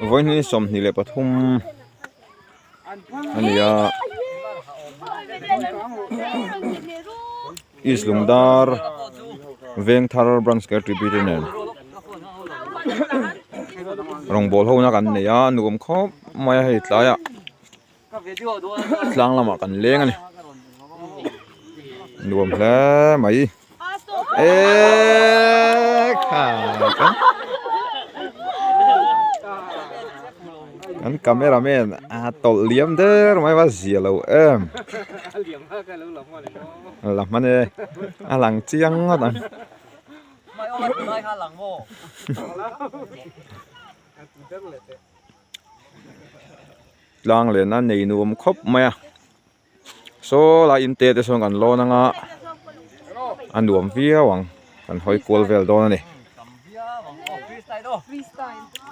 Vawihnih 23 a ni a East Lungdar Vengthar Branch KTP te nen rawngbawl ho na kan nei a nuam khawp mai a hei tlaiah tlang lamah kan leng a ni nuam hle mai eeee kha kan camera man a tawlh liam der mai va zia lo em la hman e a lang chiang ngawt ang. Tlang len a nei nuam khawp mai a saw lai in te te sawn kan lawn anga a nuam viau ang kan hawi kual vel dawn a ni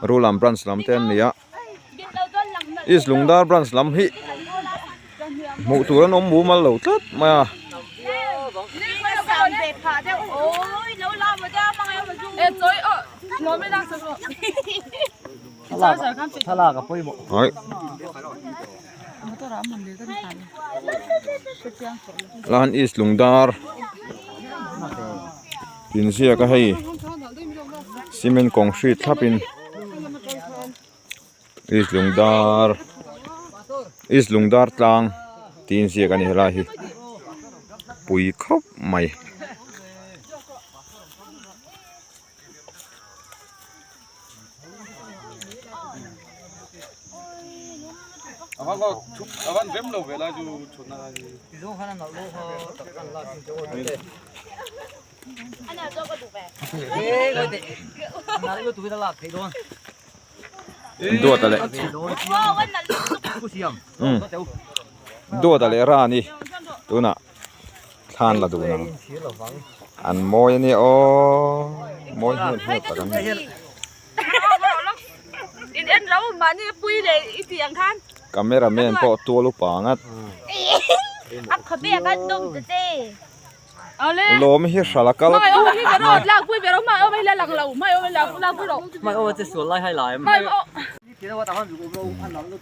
Rulam branch lam te an ni a East Lungdar branch lam hi hmuh tur an awm mumal lo tlat mai a. Lan East Lungdar inziak a hei cement concrete thlap in East Lungdar East Lungdar tlang tih inziak a ni helai hi pui khawp mai. Duata leh Duata leh Rani tunah thlan la dun ang an mawi a nia aw mawi hmel hmel tak an ni camera man pawh tual upa ngat lawm hi hral a kal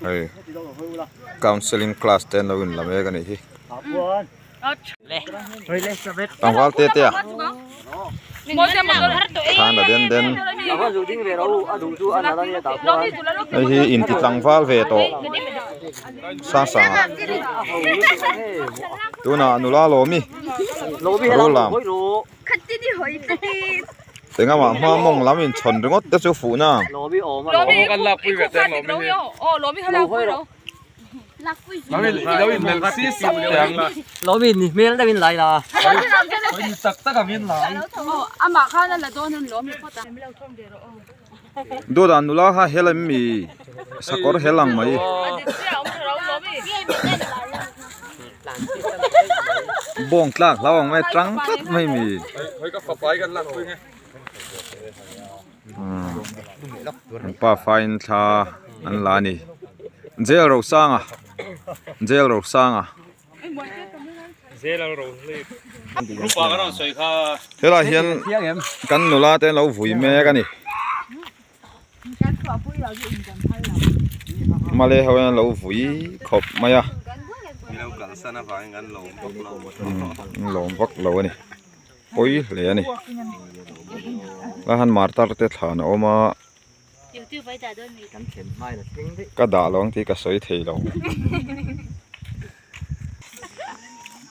hei counselling class te an lo in la mek a nih hi. Tlangval te te a thlan a den den hei hi inti tlangval ve tawh sang sang a tunah nula lawmi rulam engamah hma mawng lam inchhawn ringawt te chu fuhna ang. Dawt ah nula kha hel em mi sakawr hel ang mai bawng tlak hlau ang mai tang tlat mai mi. An pa faiin thla an la a ni jail Rosanga jail Rosanga helaiah hian kan nula te an lo vui mek a ni male ho hian an lo vui khawp mai a lawm vak lo a ni. Pawi hle a ni. Lai han martar te thlan a awm a. Ka dah lo ang tih ka sawi thei lo.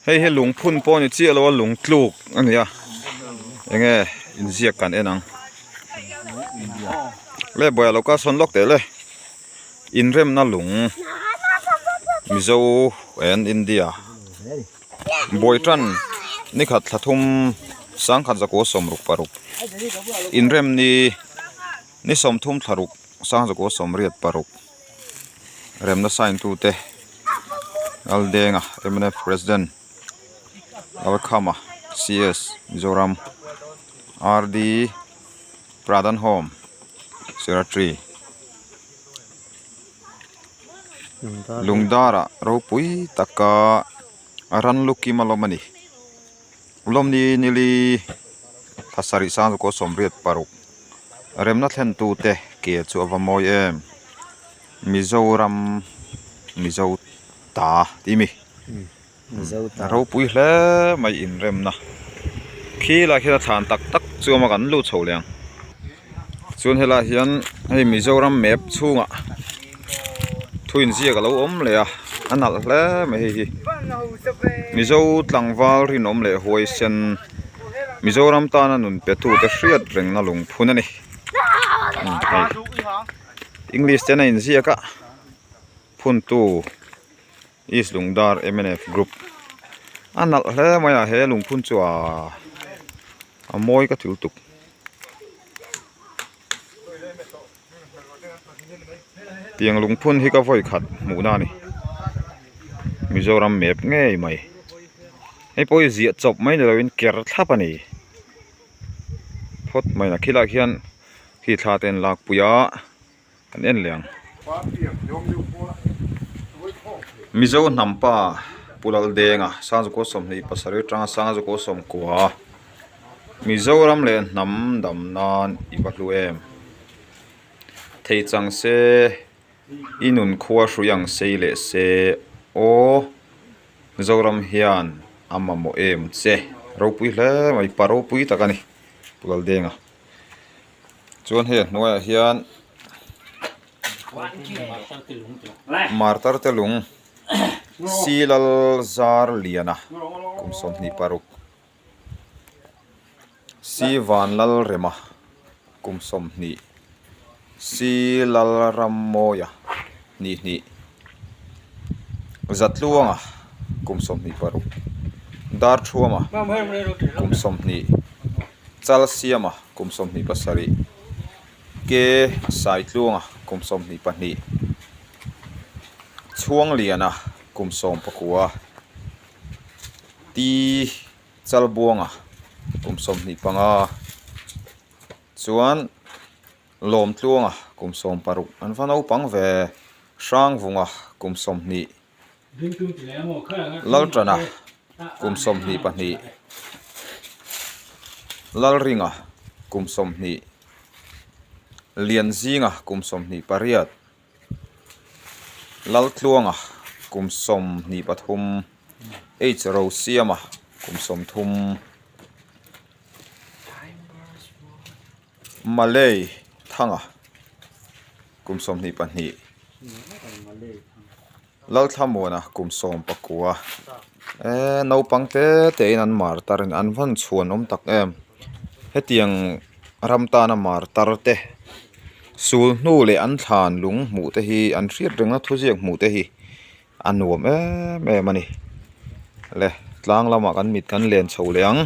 Hei hi lungphun pawh a ni chiah lo a lung tluk a ni a. Enge inziak kan en ang. Le buai a lo kal sawn lawk teh le. Inremna lung Mizo and India. Bawitan nikhat thla thum sangkhat zakua sawmruk paruk inrem ni ni sawmthum thla ruk sang zakua sawmriat paruk remna sign tu te Laldenga mnf president Lalkhama CS Mizoram RD Pradhan home secretary. Lungdarah ropui taka ran lu kim a lawm a ni. Lawmni nili thla sarih sang chu kaw 86 remna thlen tute ke chu a va mawi em. Mizoram Mizo ta tih mi ropui hle mai inremna khi lai khian a thlan tak tak chu a awm a kan lut chho leh ang chuan helaiah hian hei Mizoram map chhungah thu inziak a lo awm leh a a nalh hle mai hei hi Mizo tlangval rinawm leh huaisen Mizoram tana nun pe tute hriat rengna lungphun a ni hei English ten a inziak a phuntu East Lungdar mnf group a nalh hle mai a he lungphun chu aa a mawi ka ti lutuk. Tiang lungphun hi ka vawi khat hmuhna a ni Mizoram map ngei mai hei pawh hi ziah chawp mai ni lovin ker thlap a ni phawt mai a khilaiah khian khi thla te an lakpui a. Kan en leh ang. Mizo hnam pa Pu Laldenga Sangzakaw 27 atanga Sangzakaw 19 Mizoram leh hnam dam nan i va hlu em? Thei chang se i nun khua hrui ang sei leh se aw Zoram hian a mamawh em che ropui hle mai pa ropui tak a ni Pu Laldenga. Chuan hei a hnuaiah hian martar te lung silal zar liana kum 26 sivan lal rema kum 20 silal rammawia 22 zatluanga kum 26 darthuama kum 20. Chalsiama kum 27, Ke Saitluanga kum 22, Chhuangliana kum 19, Ti Chalbuanga kum 25 chuan Lawmtluanga kum 60 an va naupang ve, Hrangvunga kum 20. Lalṭana kum 22, Lalringa kum 20, Lianzinga kum 28, Laltluanga kum 23, H Rosiama kum 30. Malay Thanga kum 22, Lalthlamuana kum 19 eee naupang te te in an mar tar in an van chhuan awm tak em hetiang ram tana mar tar te sul hnu leh an thlan lung hmuh te hi an hriat reng a thuziak hmuh te hi a nuam em em a ni le tlang lamah kan mit kan len chho leh ang.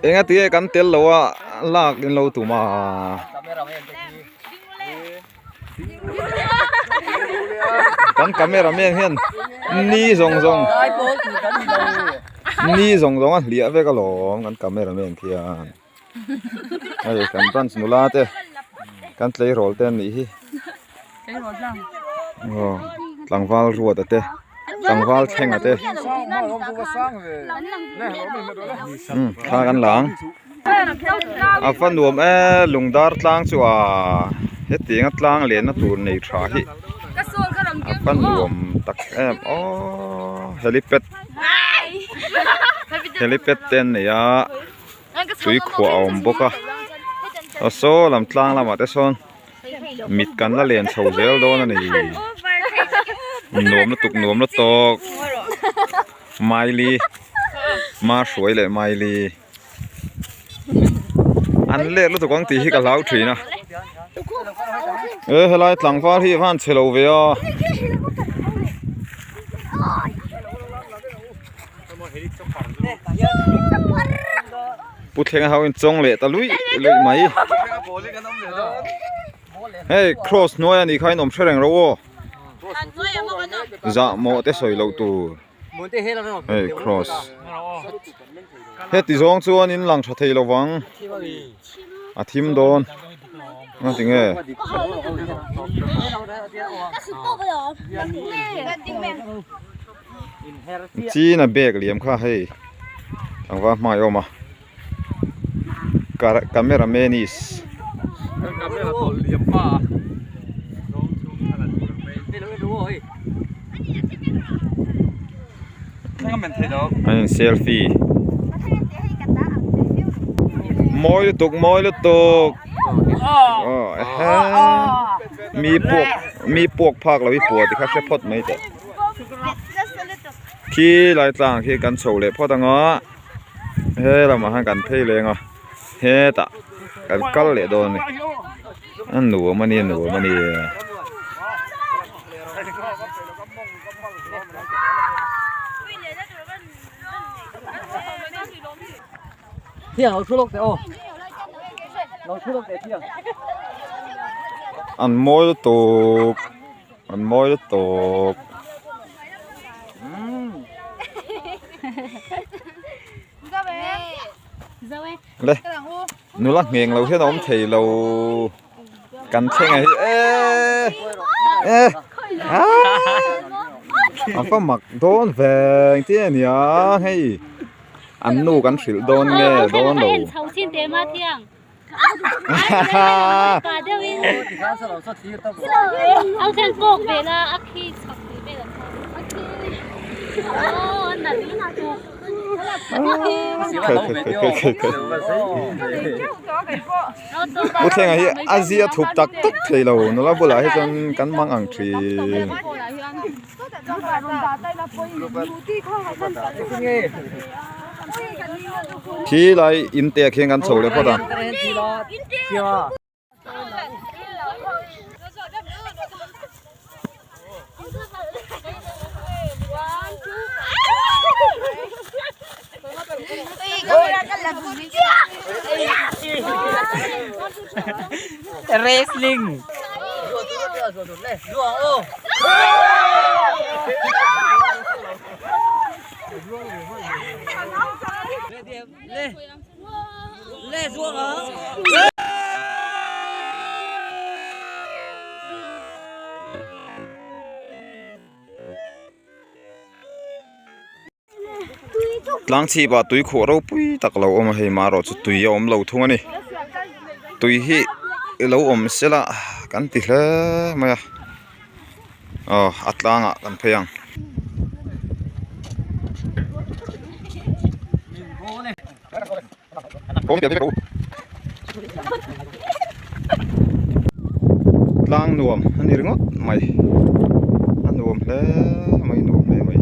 Enga ti nge kan tel lo a lak in lo tum a. Kan camera man hian ni zawng zawng ni zawng zawng a hliah vek alawm kan camera man khian. Hei kan branch nula te kan tleirawl te an nih hi aw tlangval ruata te tlangval thlenga te umm thla kan la ang a va nuam e lungdar tlang chu aa hetianga tlang lenna tur nei tha hi a va nuam tak em aww helipad helipad te an nei a. tui khuah a awm bawk a aw saw lam tlang lamah te sawn mit kan la len chho zel dawn a ni nuam lutuk nuam lutuk Miley ma hruai leh Miley an let lutuk ang tih hi ka hlau thin a e helai tlangval hi a van chhe lo ve a. Pu Thlenga ho in chawng leh ta luih luih mai. Hei cross hnuai anih kha in awm hre reng ro aw. Zah mawh te sawi loh tur. Hei cross. Heti zawng chuan in lang tha thei lo vang. A thim dawn. Nga ti nge? China bag liam kha hei tlangval hmai a awm a camera man is An in selfie mawi lutuk mawi lutuk aw ehe mi puak mi puak phak lo hi pua ti kha hre phawt mai teh khi lai tlang khi kan chho leh phawt ang a he lamah hian kan phei leng a hetah kan kal leh dawn a ni a nuam a ni a nuam a ni. An mawi lutuk an mawi lutuk. Le nula ngheng lo hian a awm thei lo kan thleng a hi eee eh a va mak dawn veng te a nia hei an nu kan hrilh dawn nge dawn lo Pu Thlenga hi a zia thup tak tak thei lo nula bulah hi chuan kan mang ang thin. Khi lai in te ah khian kan chho leh phawt a. Wrestling. Tlang chhip ah tui khuh ropui tak lo awm a hei marawh chu tui a awm lo thung a ni tui hi ilo awm sela kan ti hle mai a aw a tlang ah kan phei ang. Tlang nuam a ni ringawt mai a nuam hle mai nuam hle mai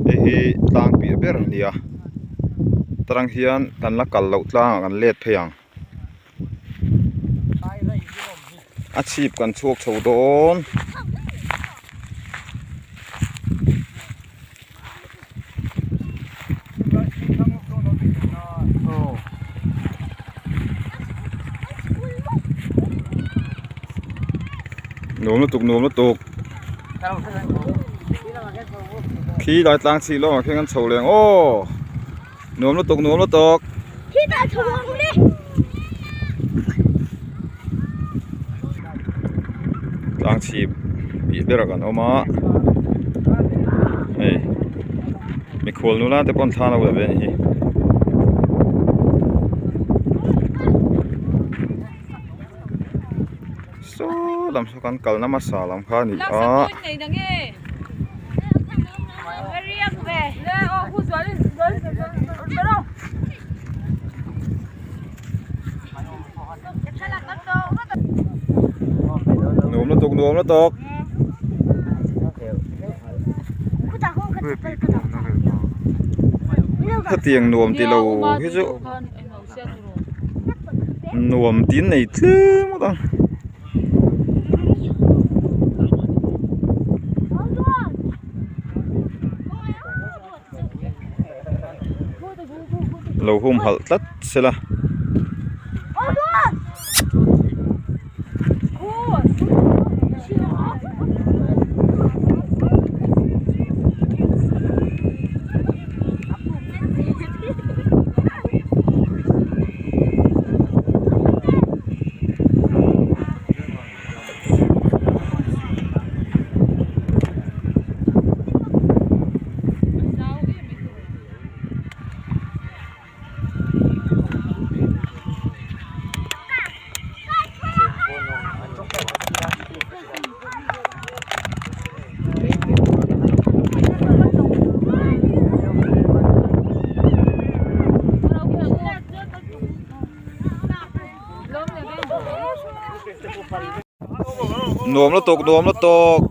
hei hi tlang piah ber a ni a tarang hian kan la kal loh tlangah kan let phei ang a chhip kan chhuak chho dawn. Nuam lutuk nuam lutuk khi lai tlang chhi lawng ah khian kan chho leh ang aw nuam lutuk nuam lutuk tlang chhip tih ber ah kan awm a hei mikhual nula te pawh an thla lo la ve a nih hi. Saw lam saw kan kalna hmasa lam kha a ni a. Nuam lutuk nuam lutuk. Hetiang nuam ti lo hi chu nuam tin nei tlem ngawt ang. Lo humhalh tlat sela. Nuam lutuk nuam lutuk.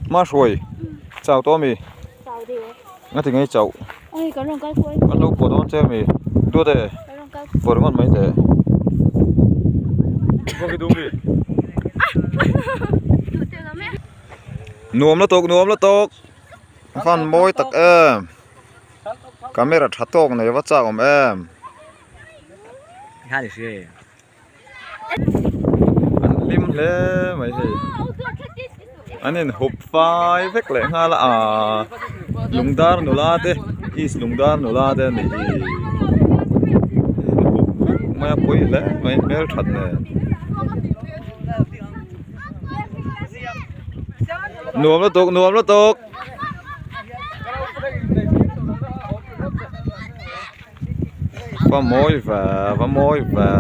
Hmahruai chau tawh ami nga ti nge chauh kan lo pawh dawn che ami duat e pawh ringawt mai teh nuam lutuk nuam lutuk a fan mawi tak em camera tha tawk nei va chak awm em. An hlim hle mai hei an in hup fai vek leh nghal a aaa lungdar nula te east lungdar nula te a nih hi in hup vek mai a pawi hle mai hmelthat nen nuam lutuk nuam lutuk. Va mawi ve va mawi ve.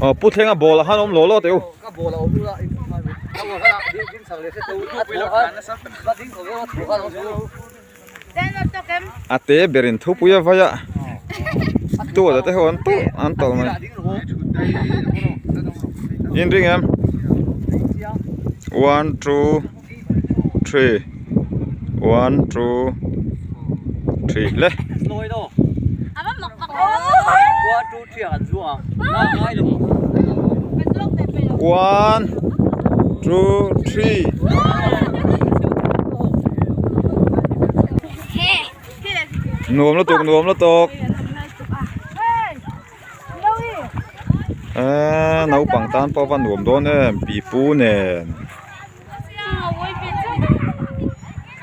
Aw pu thlenga ball ah khan awm law law teh u. A te berin thupui a vai a tuala te ho an tawh an tawh mai in ring em one two three one two three le one two three. Nuam lutuk nuam lutuk eee naupang tan pawh a va nuam dawn em pipu nen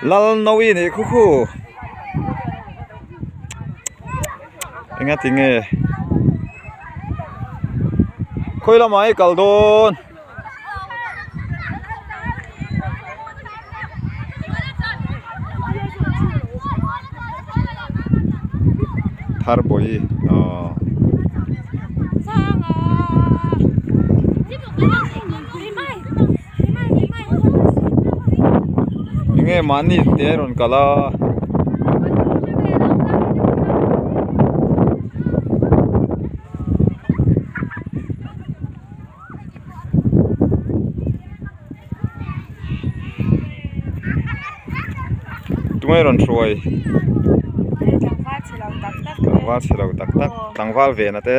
Lalnawi nih khu khu enga tinge khawi lamah i kal dawn. Tharbawi aww. Enge mahni te a rawn kal a. Tunge rawn hruai tlangval chhe lo tak tak tlangval ve na te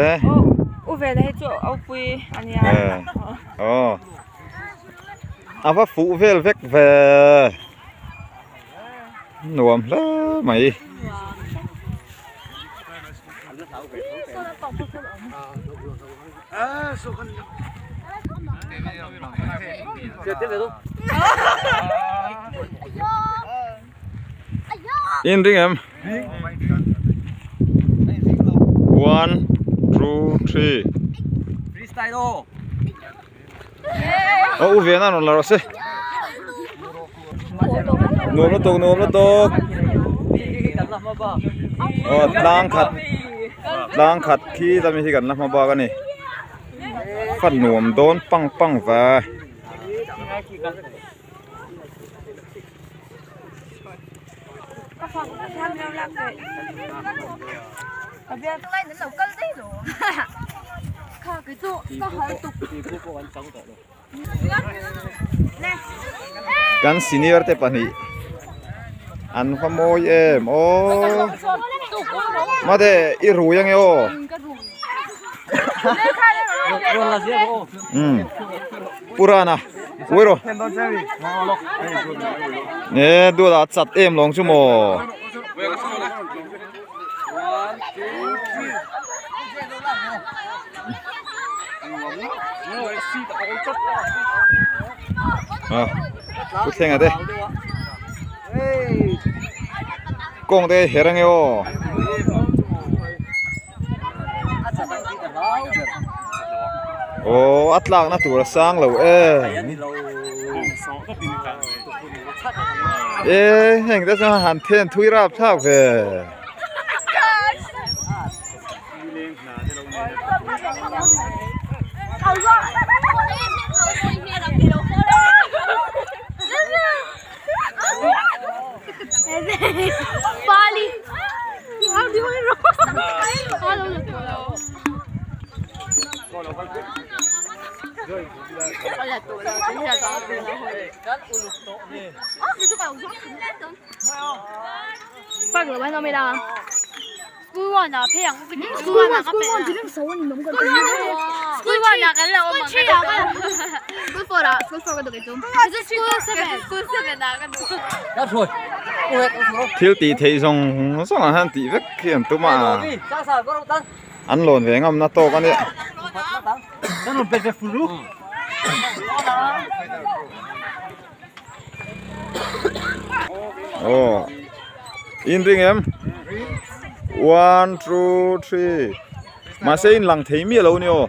aw a va fuh vel vek ve nuam hle mai. In ring em? One, two, three. Aw u Vena rawn la rawh se. Nuam lutuk nuam lutuk. Aw tlang khat tlang khat khi lami hi kan la hma bak a ni. Fa nuam dawn pang pang ve. Kan senior te pahnih an va mawi em aw mate i rui ange aw umm purana ui rawh e duat ah chat em lawng chu maw. A thuthleng te kawng te her ange aw. Aw a tlakna tur a sang lo em. E heng te chuan han then thui rap thlak ve. Thil tih theih zawng zawng ah hian tih vek hi an tum a an lawn ve ngam na tawk a nia. Aw in ring em one two three mahse in lang thei miah lo a ni aw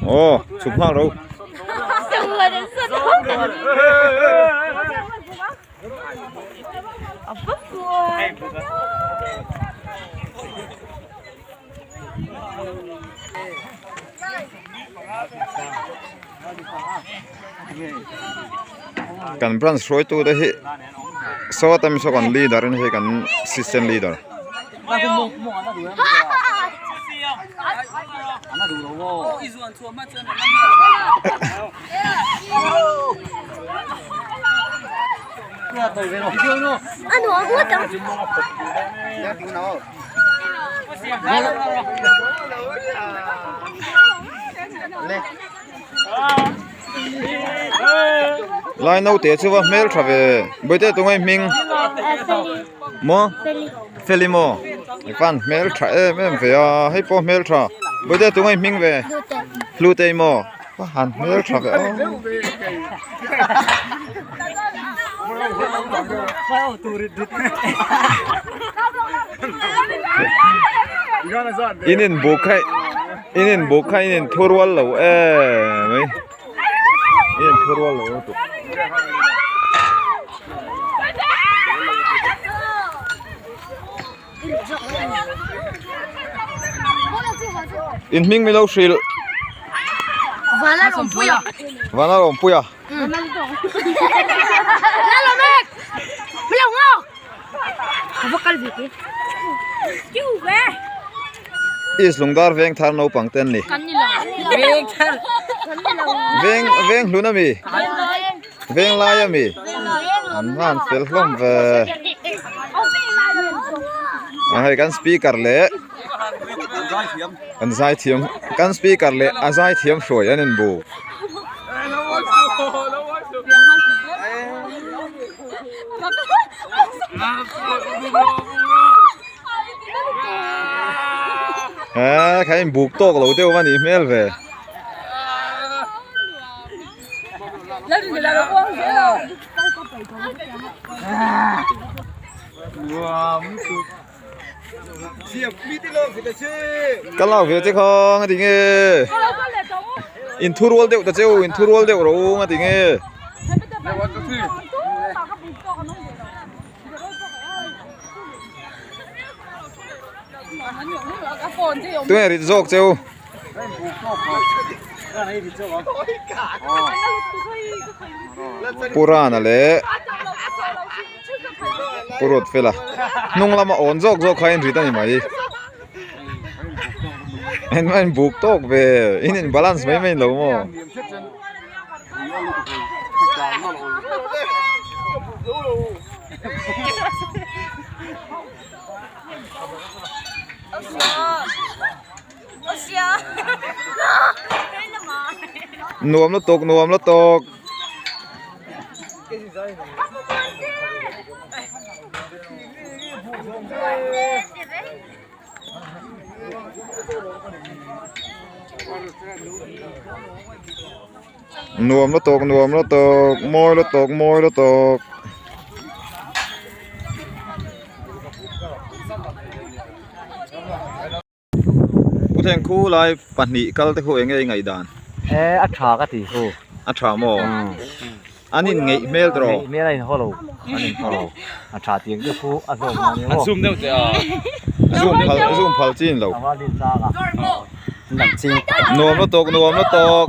aw chhuk nghal ro. Kan branch hruaitu te hi sawta mi saw kan leader a ni hei kan assistant leader. Lai naute chu va hmel tha ve bawihte tunge hming maw feli maw khan hmel tha em em ve a hei pawh hmel tha bawihte tunge hming ve hlutei maw va han hmel tha ve aw. In in buk kha in in buk kha in in thu rual lo em mai in in thu rual lo lutuk. In hming milo hrilh. Vanlalawmpuia. Vanlalawmpuia. East Lungdar veng thar naupang te an ni. Veng veng hlun ami. Veng lai ami. An han fel hlawm ve. A hei kan speaker leh kan zaithiam kan speaker leh a zaithiam hruai an inbu. Eee kha in buk tawk lo deuh a nih hmel ve. Ka lau ve che kha nga ti nge in thu rual deuh ta cheu in thu rual deuh ro nga ti nge. Tunge rit zawk cheu. Purana leh Pu Ruatfela hnung lama awn zawk zawk kha a inrit a ni mai a inbuk tawk ve in in balance mai mai lo maw. Nuam lutuk nuam lutuk. Nuam lutuk nuam lutuk mawi lutuk mawi lutuk. Thleng khu lai pahnih kal te khu eng nge i ngaihdan? E a tha ka ti khu. A tha maw? An in ngeih hmel tawh. Ngeih hmel a in haw lo. An in haw lo. A tha tiang te khu a hlawm na nia maw. An zoom deuh teh a. Zoom phal zoom phal chin lo. A val din chang a. An ching. Nuam lutuk nuam lutuk.